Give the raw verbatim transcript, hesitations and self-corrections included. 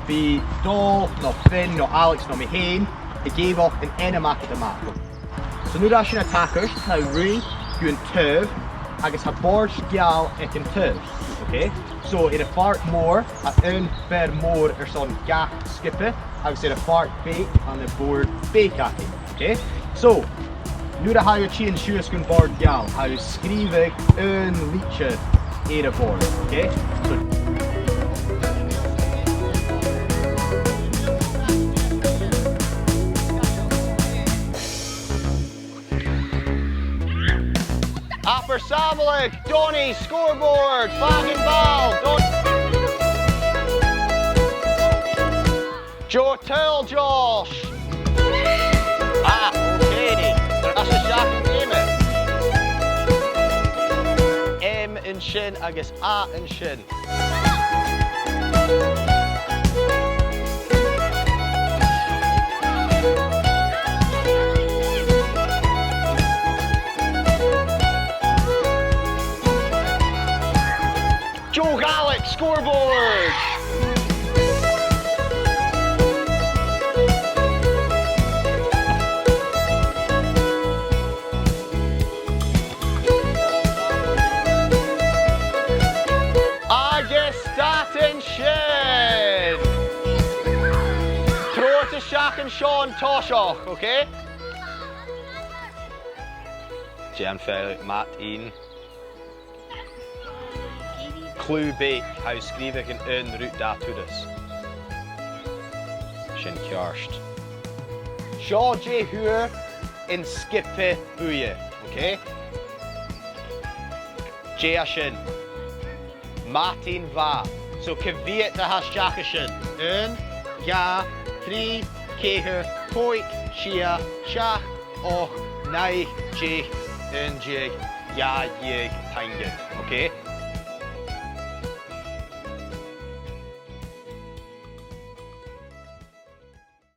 Bidh Dòmhnall, no Fionn, no Alex, no mi fhìn ag èigheach an ainm agad a-mach. So nuair a tha sinn a' tachairt, tha ruith gu an taobh agus tha bòrd geal aig an taobh. Okay? So air a' phàirc mhòr, tha aon fear mòr airson gach sgioba, agus air a' phàirc bheag, tha na bùird beaga aca. Okay? So, nuair a tha thu a' tighinn suas gun bhòrd geal, tha thu a' sgrìobhadh aon litir air a' bhòrd, okay? So, Abair Samhla, Donnie, scoreboard, fàg am ball, Don-, Joe Tell, Josh. Ah, okay. That's a shocking game. M an sin agus A an sin. Joe Galick, scoreboard! Agus stad an sin! Trobhad a-steach an seo an toiseach, okay? Dèan fèill, Matt, Ian. Cliù beag, tha thu a' sgrìobhadh an aon rud dà turas. Sin ceart. Seo dè fhuair an sgioba buidhe, okay? Dè tha sin? Madainn mhath. So, cia mheud a tha a-steach an sin? Aon, dhà, trì, ceithir, còig, sia, seachd, ochd, naoi, deich, aon deug, dhà dheug puingean. Okay?